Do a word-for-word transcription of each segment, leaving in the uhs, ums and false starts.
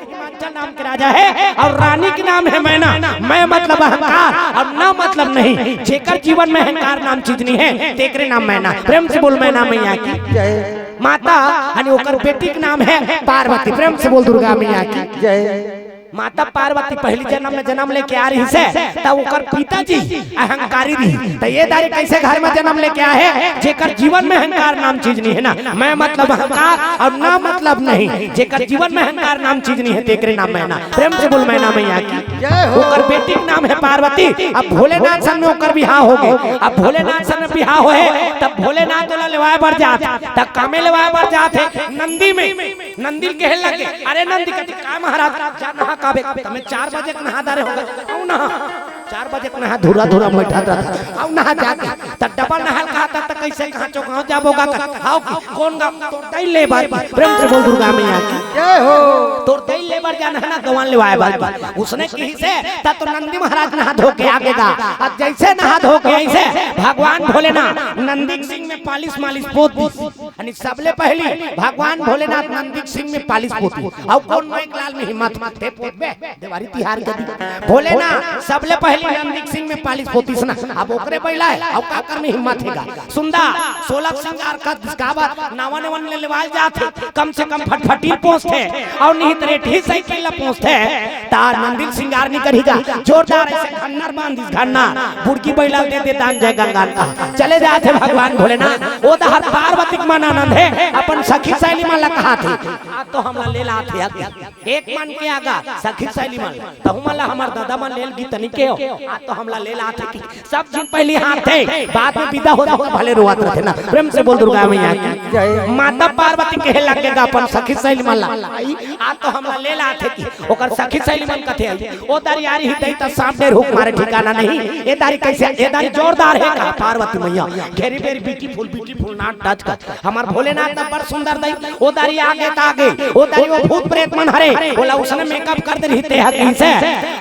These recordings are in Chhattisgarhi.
हिमांचल नाम के राजा हे अउ रानी के नाम हे मैना। मैं मतलब अहंकार अउ ना मतलब नहीं। जेकर जीवन में अहंकार नाम चीज नहीं हे, तेकरे नाम मैना। प्रेम से बोल, मैना मैया की। जय। माता, यानी ओकर बेटी के नाम हे पार्वती। प्रेम से बोल, दुर्गा मैया की। जय। माता पार्वती पहिली जनम में जनम लेके आ रहिस हे, त ओकर पिताजी अहंकारी रहिस। त ये दारी कइसे घर में जनम लेके आए हे, जेकर जीवन में अहंकार नाम चीज नहीं हे ना। मैं मतलब अहंकार अउ ना मतलब नहीं, जेकर जीवन में अहंकार नाम चीज नहीं हे, तेकरे नाम मैना। प्रेम से बोल, मैना मैया की। जय हो। ओकर बेटी के नाम हे पार्वती। अब भोलेनाथ सन में ओकर बिहाव होगे। अब भोलेनाथ सन में बिहाव होहे, तब भोलेनाथ ओला लेवाए बर जात, तब कामे लेवाए बर जात हे नंदी में। नंदी ल कहे लगे, "अरे नंदी," कथे, "का महाराज?" "जा नहा का बे।" "त मैं चार बजे के नहा डारे हों।" "अउ नहा, चार बजे के नहा, धुरा धुरा बैठा रहता, अउ नहा जाके।" "त डबल नहा ल कहा था, त कइसे कहा चो गाँव जाबो गा?" "हाव की, कोन गाँव?" "तोर दई ले बर।" प्रेम से बोल, दुर्गा मैया की। जय हो। "तोर दई ले बर जाना हे ना, गवान लेवाए बर।" उसने कहिस हे, त तो नंदी महाराज नहा धो के आगे गा। अब जइसे नहा धो के अइसे भगवान भोलेनाथ नंदी के सिंग में पालिश मालिश पोत दिस। यानी सबले पहिली भगवान भोलेनाथ नंदी के सिंग में पालिश पोतिस। अउ कोन माई के लाल में हिम्मत हे पोतबे? देवारी तिहार के दिन भोलेनाथ सबले पहिली नंदी के सिंग में पालिश पोतिस ना। अब ओकरे बइला हे, अउ काकर में हिम्मत हे गा? सुंदर सोलह सिंगार कर दिस। काबर? नवा नवा ले लेवाल जात हे, कम से कम फटफटी ल पोंछथे अउ निहित रेटही साइकिल ल पोंछथे। त नंदी ल सिंगार नइ करही गा। जोरदार अइसे घन्नर बांध दिस, घन्नर। बुड़की बइला ल दे दे दान, जय गंगा ल कहा। चले जात हे भगवान भोलेनाथ। ओ डहर पार्वती के मन आनंद हे, अपन सखी सहेली मन ला कहाथे, "आज तो हमला ले लात हे।" एक मन के आगा सखी सहेली मन, "तहू मन ला हमर ददा मन ले ल गिस त नइ केहेव, आज तो हमला ले लात हे।" कि सब झिन पहिली हाथे, बाद में बिदा होथे त भले रोवत रहिथे ना। प्रेम से बोल, दुर्गा मैया की। जय। माता पार्वती कहे लगे गा अपन सखी सहेली मन ला, "आई, आज तो हमला ले लात हे।" कि ओकर सखी सहेली मन कथे, "आई, ओ दारी आ रही दई त सांप डेर हुक मारे ठिकाना नहीं।" ए दारी कइसे, ए दारी जोरदार हे का पार्वती मैया, घेरी बेरी beautiful, beautiful, not touch कर। हमर भोलेनाथ त बड़ सुंदर दई, ओ दारी आगे त आगे, ओ दारी ओ भूत प्रेत मन हरे, ओला उसने makeup कर दे रहिथे ह कइसे।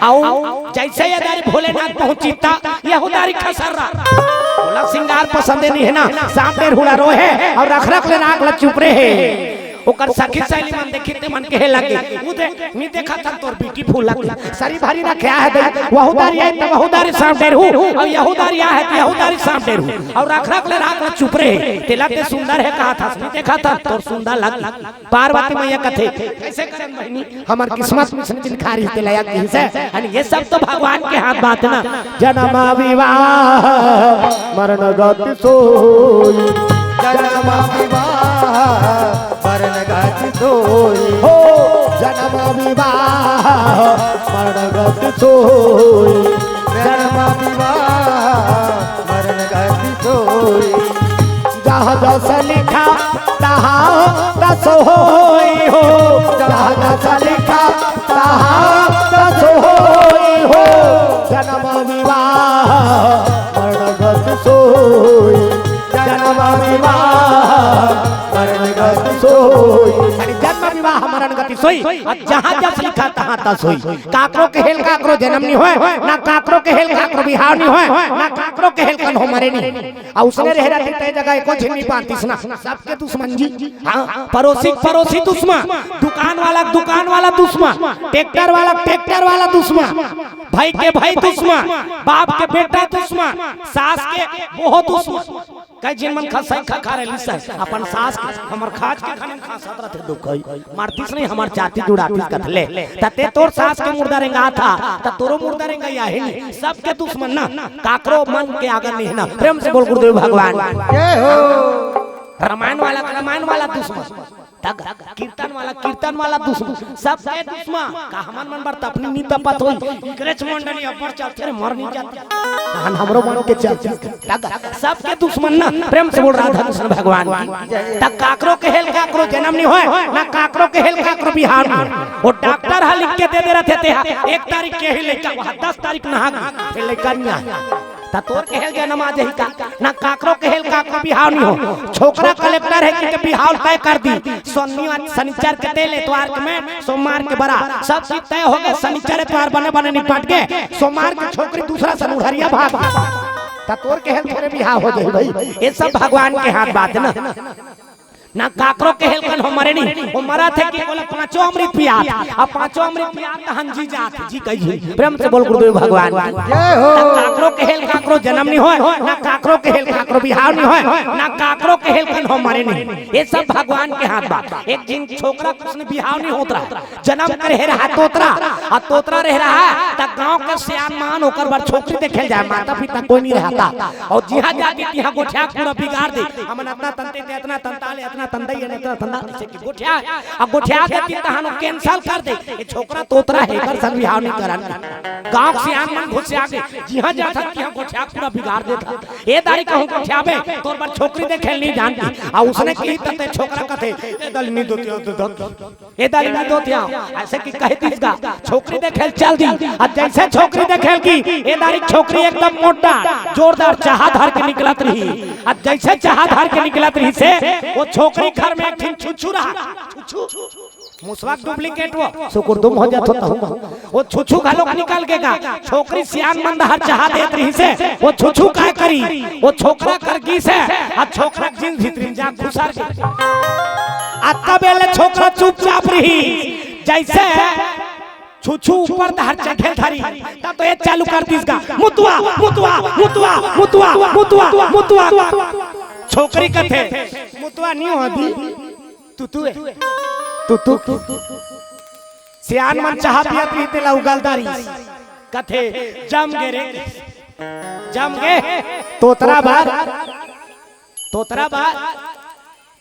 अउ जइसे ये दारी भोलेनाथ पहुंचिस त यहू दारी खसर्रा। ओला सिंगार पसंदे नइ हे ना, सांप डेर हुड़ा रोहे अउ रख रख ले राख ल चुपरे हे। ओकर सखी सहेली मन देखिस ते मन कहे लगे, "उ दे, नइ देखत हस तोर beautiful लगे, सरी भरी रखे हे दई, वहू दारी आए त वहू दारी सांप डेर हू, अउ यहू दारी आए त यहू दारी सांप डेर हू, अउ रख रख ले राख ल चुपरे हे, तेला ते सुंदर हे कहत हस, नइ देखत हस तोर सुंदर लगे।" पार्वती मैया कथे, "कइसे करन बहिनी, हमर किस्मत में अइसन चिन्ह खारी तेला या कहिसे।" अन ये सब तो भगवान के हाथ बात ना। जन्म विवाह मरण गति सोई। जन्म विवाह मरण गति सोई। हो, जन्म विवाह मरण गति सोई। जन्म विवाह मरण गति सोई। जहाँ जस लिखा तहाँ तस होई हो, जहाँ जस लिखा तहाँ तस होई हो। जन्म विवाह मरण गति सोई, जन्म विवाह मरण गति सोई। अरे जन्म विवाह मरण गति सोई, अउ जहाँ जस लिखा तहाँ तस होई। काकरो के हेल काकरो जनम नइ होय, ना काकरो के हेल काकरो बिहाव नइ होय, ना काकरो के हेल कन्हो मरे नइ। अउ उसने रहे रहती तय जगह एको झिन नइ पातिस ना, सबके दुश्मन जी। हाँ, पड़ोसी के पड़ोसी दुश्मन, दुकान वाला के दुकान वाला दुश्मन, ट्रैक्टर वाला के ट्रैक्टर वाला दुश्मन, भाई के भाई दुश्मन, बाप के बेटा दुश्मन, सास के बहुत दुश्मन। कई झिन मन खसई खा खा रहे लिसन, अपन सास के, हमर खाज के खाने में खा साथ रहते दुख होई। मारतिस नहीं, हमर जाति जुड़ातिस कथले। त ते तोर सास के मुर्दा रेंगाथस, त तोरो मुर्दा रेंगाही नहीं। सबके दुश्मन ना, काकरो मन के आगे नहीं ना। प्रेम से बोल गुरुदेव भगवान। जय हो। रामायण वाला, रामायण वाला दुश्मन। तक कीर्तन वाला, कीर्तन वाला दुश्मन। सबके दुश्मन। का हमन मन बर तपनी नहीं तपत होई। इकरेच मंडली अब्बड़ चलथे रे, मर नहीं जात। तहन हमरो मन के चलथे। तक सबके दुश्मन ना, प्रेम से बोल राधा कृष्ण भगवान की। तक काकरो के हेल काकरो जनम नहीं होय, ना काकरो के हेल काकरो बिहाव नहीं होय। वो डॉक्टर हा लिख के दे दे रहते थे, एक तारीख के ही लइका, वहाँ दस तारीख नहा गई, फिर लइका नहीं आया। त तोर के हेल जनम आ जाही का? ना काकरो के हेल काकरो बिहाव नहीं हो। छोकरा कलेक्टर हे कि के बिहाव तय कर दी। शनिवार, शनिचर के तेल, एतवार के में, सोमवार के बरा। सब चीज तय होगे। शनिचर एतवार बने बने निपट गे। सोमवार के छोकरी दूसरा सन उढ़रिया भाग। त तोर के हेल थोरे बिहाव हो जाही भाई। ये सब भगवान के हाथ बात ना। ना काकरो केहे ल कन्हो मरे नहीं, ओ मरत हे कि ओला पांचों अमृत पियात, अब पांचों अमृत पियात त हन जी जात, जी कही जी। प्रेम से बोल गुरुदेव भगवान की। जय हो। ना काकरो केहे ल काकरो जनम नहीं होय, ना काकरो केहे ल काकरो बिहाव नहीं होय, ना काकरो केहे ल कन्हो मरे नहीं। ये सब भगवान के हाथ बात। एक झिन छोकरा के उसने बिहाव नहीं होत रहा, जनम करे रहा तोतरा, अउ तोतरा रहे रहा, त गांव के सियान मन ओकर बर छोकरी देखे ल जाय, माता पिता कोई नहीं रहता, अउ जिहां जाती तिहां गोठिया पूरा बिगाड़ दे। हमन अतना तंते ते अतना तंता ले अतना तंदई अतना तंदा, जइसे कि गोठिया, अउ गोठिया देती तहां ओ cancel कर दे। ये छोकरा तोतरा हे, एकर संग बिहाव नहीं करन। गांव के सियान मन घुसिया गे, जिहां जाथन तिहां गोठिया पूरा बिगाड़ देथन। ए दारी कहूं गोठियाबे, तोर बर छोकरी देखे ल नहीं जानती। अउ उसने कही त ते छोकरा कथे, ए दारी नहीं दोतिया, दो, दो। ए दारी नहीं दोतिया, अइसे कि कह दिस गा, छोकरी देखे ल चल दी। अब जइसे छोकरी देखे ल गे, ए दारी छोकरी एकदम मोटा, जोरदार चाहा धर के निकलत रही। अब जइसे चाहा धर के निकलत रहिसे, ओ छोकरी घर में एक ठिन छुछू रहा। छुछू, मुसवा के duplicate वो, सुकुरदुम हो जात होता हूं। ओ छुछू घलोक निकल गे गा। छोकरी सियान मन डहर चाहा देत रहिसे, ओ छुछू काय करी, ओ छोकरा कर गिसे, अउ छोकरा के जींस भीतरी में जा घुसर गे। अतका बेर ले छोकरा चुपचाप रही, जइसे छुछू ऊपर डहर चघे ल धरी, तब तो ये चालू कर दिस गा, मुतवा, मुतवा, मुतवा, मुतवा, मुतवा, मुतवा। छोकरी कथे, मुतवा नहीं हो दी, तुतू हे, तुतू। सियान मन चाहा पियत रही तेला उगलदारी। कथे, जम गे रे, जम गे, तोतरा बर, तोतरा बर,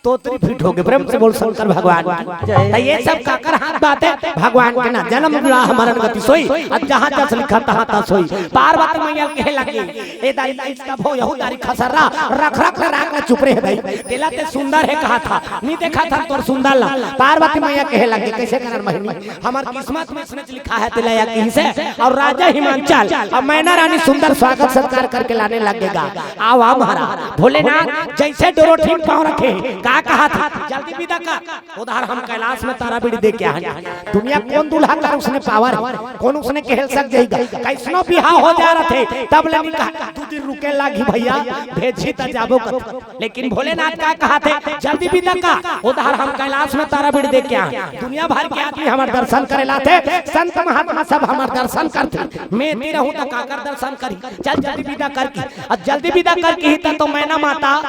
तोतरी फिट हो गे। प्रेम से बोल शंकर भगवान की। जय। त ये सब काकर हाथ बात हे? भगवान के ना। जनम विवाह मरण गति सोई, अब जहां जस लिखा तहां तस होई। पार्वती मैया ल केहे लगे, ए दारी, इसका भो यहू दारी खसर्रा, रख रख ले राख ले चुप रहे भाई। तेला ते सुंदर हे कहा था, नहीं देखा था तोर सुंदर ला। पार्वती मैया केहे लगे, कइसे करन बहिनी, हमर किस्मत में इसने लिखा हे तेला या कहिसे। अउ राजा हिमांचल अउ मैना रानी सुंदर स्वागत सत्कार करके लाने लगे गा। आव, आव महाराज। भोलेनाथ जइसे डोरोठिन पांव रखे, का कहा था, जल्दी बिदा कर। ओ डहर हम कैलाश में तारा बीड़ी दे के आए हन। दुनिया कोन दूल्हा कर उसने पावर हे, कोन उसने केहे ल सक जाही गा। कइसनो बिहाव हो जा रथे, तब ले नहीं कहा, दू दिन रुके लागही भइया, भेजही त जाबो कथे। लेकिन भोलेनाथ का कहा थे, जल्दी बिदा कर, ओ डहर हम कैलाश में तारा बीड़ी दे के आए हन। दुनिया भर के आदमी हमर दर्शन करे ल आथे, संत महात्मा सब हमर दर्शन करथे। मैं एती रहूं त काकर दर्शन करही? चल जल्दी बिदा कर कहि। अब जल्दी बिदा कर कही त तो मैना माता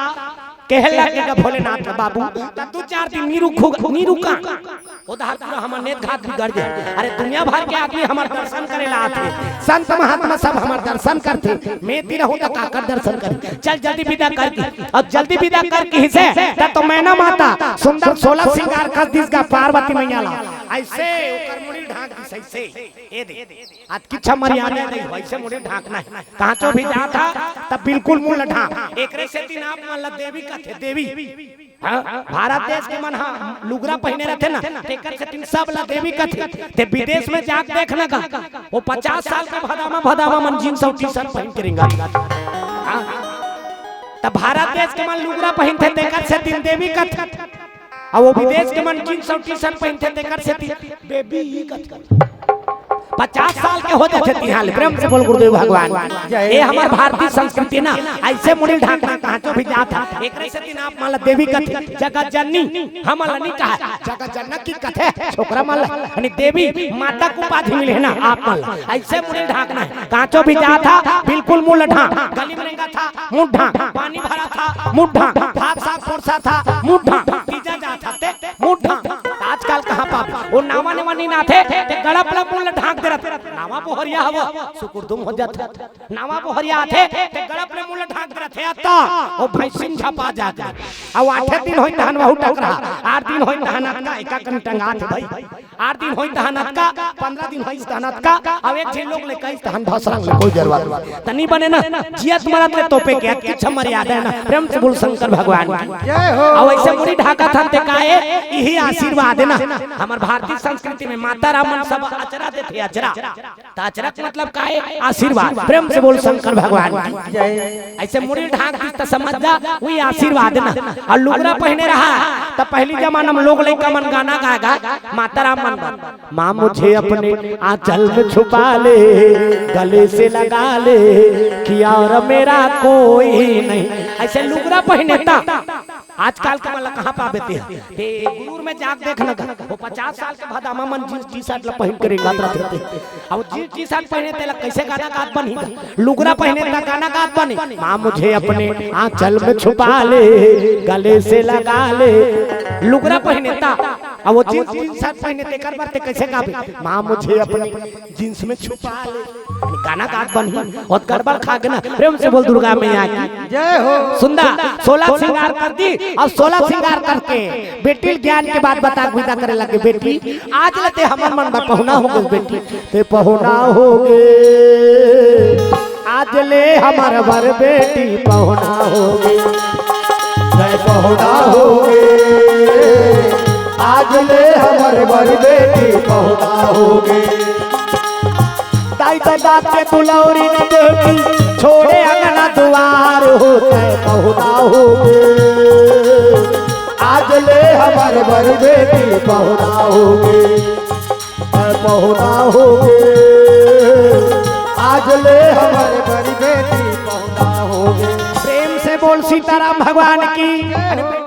केहे लगे गा भोलेनाथ ल, बाबू, त दू चार दिन नी रुकहू, नी रुकंव। ओ डहर पूरा हमर नेत घात बिगड़ जाही। अरे दुनिया भर के आदमी हमर दर्शन करे ल आथे, संत महात्मा सब हमर दर्शन करथे, मैं एती रहूं त काकर दर्शन करही? चल जल्दी बिदा कर कहि। अब जल्दी बिदा कर कहिसे, त तो मैना माता सुंदर सोलह सिंगार कस दिस गा पार्वती मैया ला। अइसे ओकर मुड़ी ल ढांक दिस, अइसे। ए दे। अतकी छमरिया दे दे, वइसे मुड़ी ल ढांकना हे। कहांचो भी जात हा, त बिल्कुल मुंह ल ढांक। एकरे सेती आप मन ला देवी कथे, देवी। हां, भारत देश के मन हा लुगरा पहिने रथे ना, तेकर सेती सब ला देवी कथे। ते विदेश में जाके देखना गा, ओ पचास साल के भदामा, भदामा मन jeans अउ T-shirt पहिन के रेंगथे। हां, त भारत देश के मन लुगरा पहिनथे, तेकर सेती देवी कथे। अउ ओ विदेश के मन jeans अउ T-shirt पहिनथे, तेकर सेती baby कथे। पचास साल के हो जाथे तिहां ले। प्रेम से बोल गुरुदेव भगवान। जय। ए हमर भारतीय संस्कृति ना, अइसे मुड़ी ल ढांकना, कहांचो भी जात हा। एकरे सेती आप मन ला देवी कथे, जगत जननी, हमन ला नी कहा, जगत जनक ही कथे, छोकरा मन ला, यानी देवी माता के उपाधि मिले हे ना आप मन ला। अइसे मुड़ी ल ढांकना हे, कहांचो भी जात हा, बिल्कुल मुंह ल ढांक, गली में रेंगत हा, मुंह ढांक, पानी भरत हा, मुंह ढांक, भात साग परोसत हा, मुंह ढांक, तीजा जात हा ते, मुंह ढांक। आजकल कहां पाबे? ओ नावा नेवा नी नाथे, ते गड़प ल मुंह ल ढांक दे रथे। नावा बोहरिया हव, सुकुरदुम हो जाथे। नावा बोहरिया आथे, ते गड़प ल मुंह ल ढांक दे रथे। अत्ता, ओ भैंसिन झपा जाथे। अउ आठे दिन होई तहन वहू टकरा, आठ दिन होई तहन अतका, एका कन टंगाथे भाई। आठ दिन होई तहन अतका, पंद्रह दिन होई तहन अतका, अउ एक झिन लोग ले कहिस तहन भसरंग ले, कोई जरूरत नहीं। त नी बने ना, जियत मरत ले तोपे के, अतकी छमरिया दे ना, प्रेम से बोल शंकर भगवान की। जय हो। अउ अइसे मुड़ी ढांकत हन ते का ए, इही आशीर्वाद हे ना। हमर भारतीय संस्कृति में माता राम मन सब अचरा देथे, अचरा। त अचरा के मतलब का ए? आशीर्वाद। प्रेम से बोल शंकर भगवान की। जय। अइसे मुड़ी ढांक दिस त समझ जा, उही आशीर्वाद हे ना। अउ लुगरा पहिने रहा, त पहिली जमाना में लोग लइका मन गाना गाय गा, माता राम मन बर। माँ मुझे अपने आंचल में छुपा ले, गले से लगा ले, कि और मेरा कोई नहीं। अइसे लुगरा पहिने त आजकल के मन ला कहाँ पाबे ते? ते गुरूर में जाके देख ना गा, वो पचास साल के भदामा मन जींस टी शर्ट ला पहिन के रेंगात रहिथे। अब जींस टी शर्ट पहिने तेला कैसे गाना गात बनही? लुगरा पहिने ता गाना गात बने, माँ मुझे अपने आंचल में छुपा ले, गले से लगा ले। लुगरा पहिने ता, अब वो जींस टी शर्ट पहिने तेकर बर ते कैसे गाबे? माँ मुझे अपने जींस में छुपा ले। गाना गात बनही, बहुत गड़बड़ खा के ना। प्रेम से बोल दुर्गा मैया की। जय हो। सुंदर सोलह श्रृंगार कर दी और सोलह श्रृंगार करके बेटी ल ज्ञान के बात बता के विदा करे लगे। बेटी, आज ले ते हमर मन बर पहुना हो गए। बेटी, ते पहुना हो गए, आज ले हमर बर बेटी पहुना हो गए। जय पहुना हो गए, आज ले हमर बर बेटी पहुना हो गए। दाई ददा के दुलौरी न बेटी छोड़े अंगना दुआर हो। जय पहुना हो गए, आज ले हमर बर बेटी पहुना हो गए। जय पहुना हो गए, आज ले हमर बर बेटी पहुना हो गए। प्रेम से बोल सीताराम भगवान की।